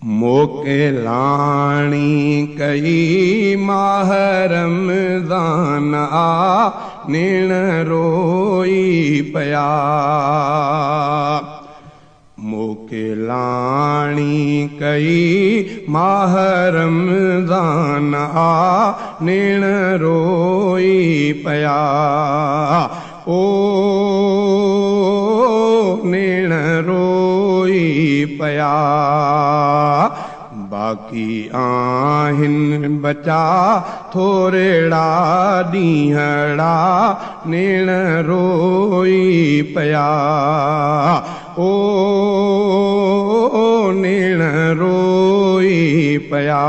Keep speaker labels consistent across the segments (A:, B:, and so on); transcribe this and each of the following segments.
A: मोकिलाणी कई माह रमज़ान आ, नेण रोई पया। मोकिलाणी कई माह रमज़ान आ, नेण रोई पया। ओ नेण रोई पया। बाक़ी आहिनि बचा थोरेड़ा ॾींहड़ा, नेण रोई पया। ओ नेण रोई पया।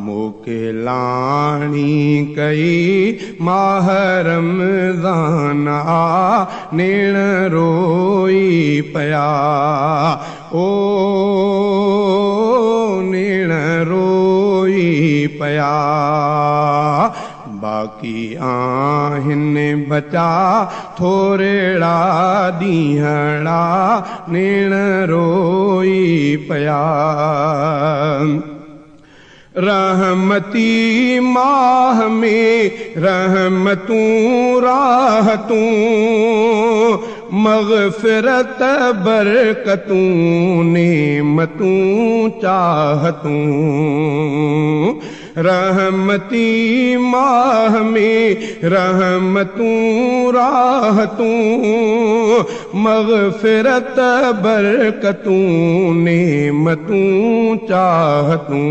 A: मोकिलाणी कई माह रमज़ान आ, नेण रोई पया। ओ नेण रोई पया। बाक़ी आहिनि बचा थोरेड़ा ॾींहड़ा, नेण रोई पया। रहमती माह में रहमतूं राहतूं, मग़फ़िरत बरकतूं नेमतूं चाहतूं। रहमती माह में रहमतूं राहतूं, मग़फ़िरत बरकतूं नेमतूं चाहतूं।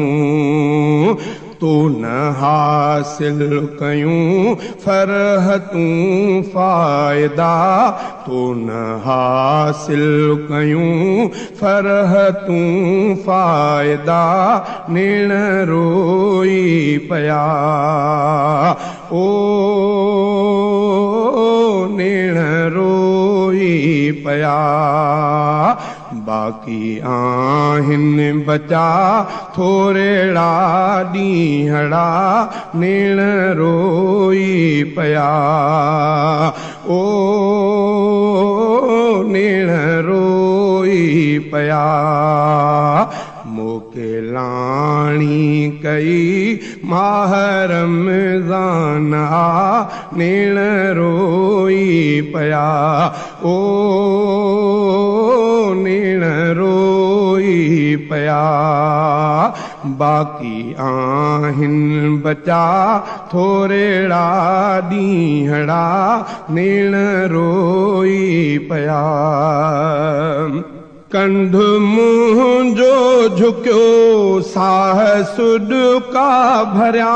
A: तो न हासिल कयूं फरहतूं फ़ाइदा, तो न हासिल कयूं फरहतूं फ़ाइदा, नेण रोई पया। ओ नेण रोई पया। बाक़ी आहिनि बचा थोरेड़ा ॾींहड़ा, नेण रोई पया। ओ नेण रोई पया। मोकिलाणी कई माह रमज़ान आ, नेण रोई पया। ओ नेण रोई पया। बाक़ी आहिनि बचा थोरेड़ा ॾींहड़ा, नेण रोई पया। कंध मुंहिंजो झुकियो साह सुॾका भरिया,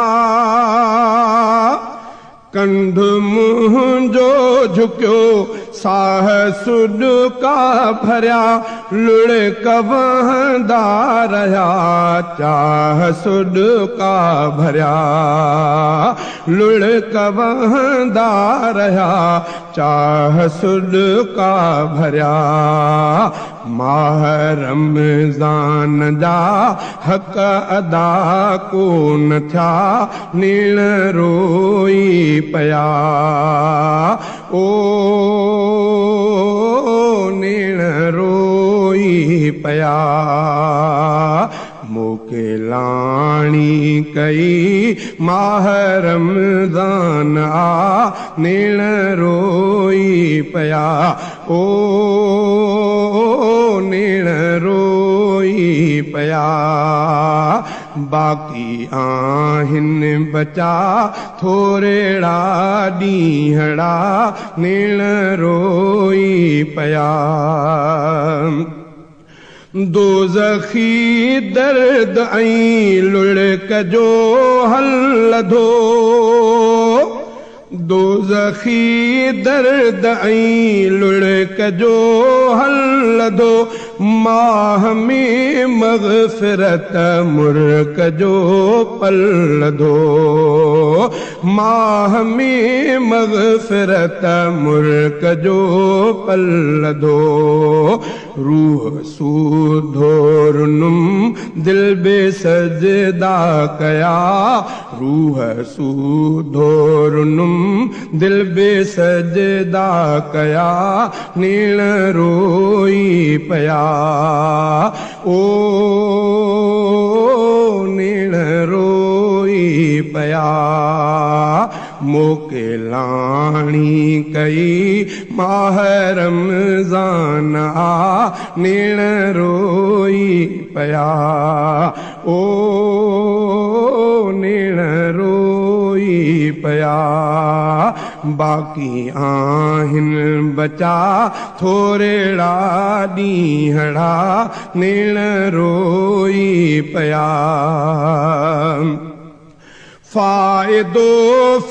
A: कंध मुंहिंजो झुकियो साह सुॾका भरिया, लुड़क वहंदा रहिया चाह सुॾका भरिया। लुड़क वहंदा रहिया चाह सुॾका भरिया। माह रमज़ान जा हक़ अदा कोन थिया, नेण रोई पया। ओ नेण रोई पया। मोकिलाणी कई माह रमज़ान आ, नेण रोई पया। ओ नेण रोई पया। बाक़ी आहिनि बचा थोरेड़ा ॾींहड़ा, नेण रोई पया। दोज़खी दर्द ऐं लुड़क जो हल लधो, दोज़खी दर्द ऐं लुड़क जो हल लधो, माह में मग़फ़िरत मुर्क जो पल लधो। माह में मग़फ़िरत मुर्क जो पल लधो। रूह सूधोरनुम दिल बे सजदा कया, रूह सूधोरनुम दिल बे सजदा कया, नेण रोई पया। او نيڻ روئي پيا. موڪلاڻي ڪئي ماهه رمضان آ، نيڻ روئي پيا، او نيڻ روئي پيا. باقي آهن بچا ٿورڙا ڏينهڙا، نيڻ روئي پيا. فائدو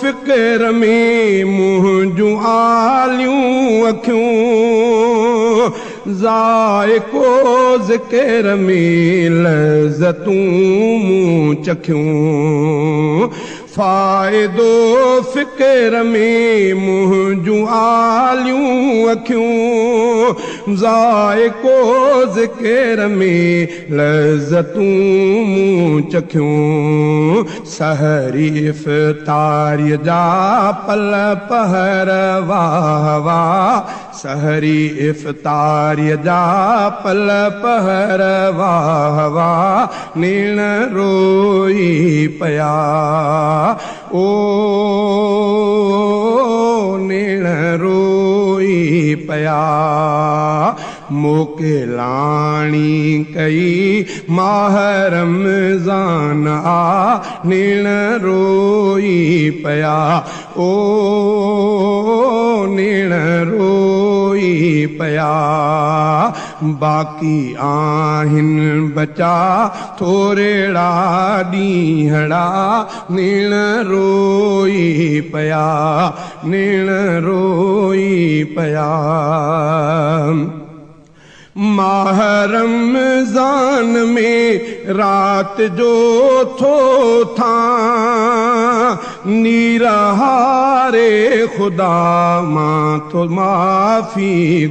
A: فڪر ۾ منهنجون آليون اکيون، ذائقو ذڪر ۾ لذتون مون چکيون. فائدو فڪر ۾ منهنجون آليون اکيون، ذائقو ذڪر ۾ لذتون مون چکيون. سحري افطاريءَ جا پل پهر واهه واهه، سحري افطاريءَ جا پل پهر واهه واهه، نيڻ روئي پيا، او نيڻ روئي پيا. موڪلاڻي ڪئي ماهه رمضان آ، نيڻ روئي پيا، او نيڻ روئي پيا. باقي آهن بچا ٿورڙا ڏينهڙا، نيڻ روئي پيا، نيڻ روئي پيا. ماهه رمضان ۾ رات جو ٿو ٿان، نير هاري خدا مان ٿو معافي.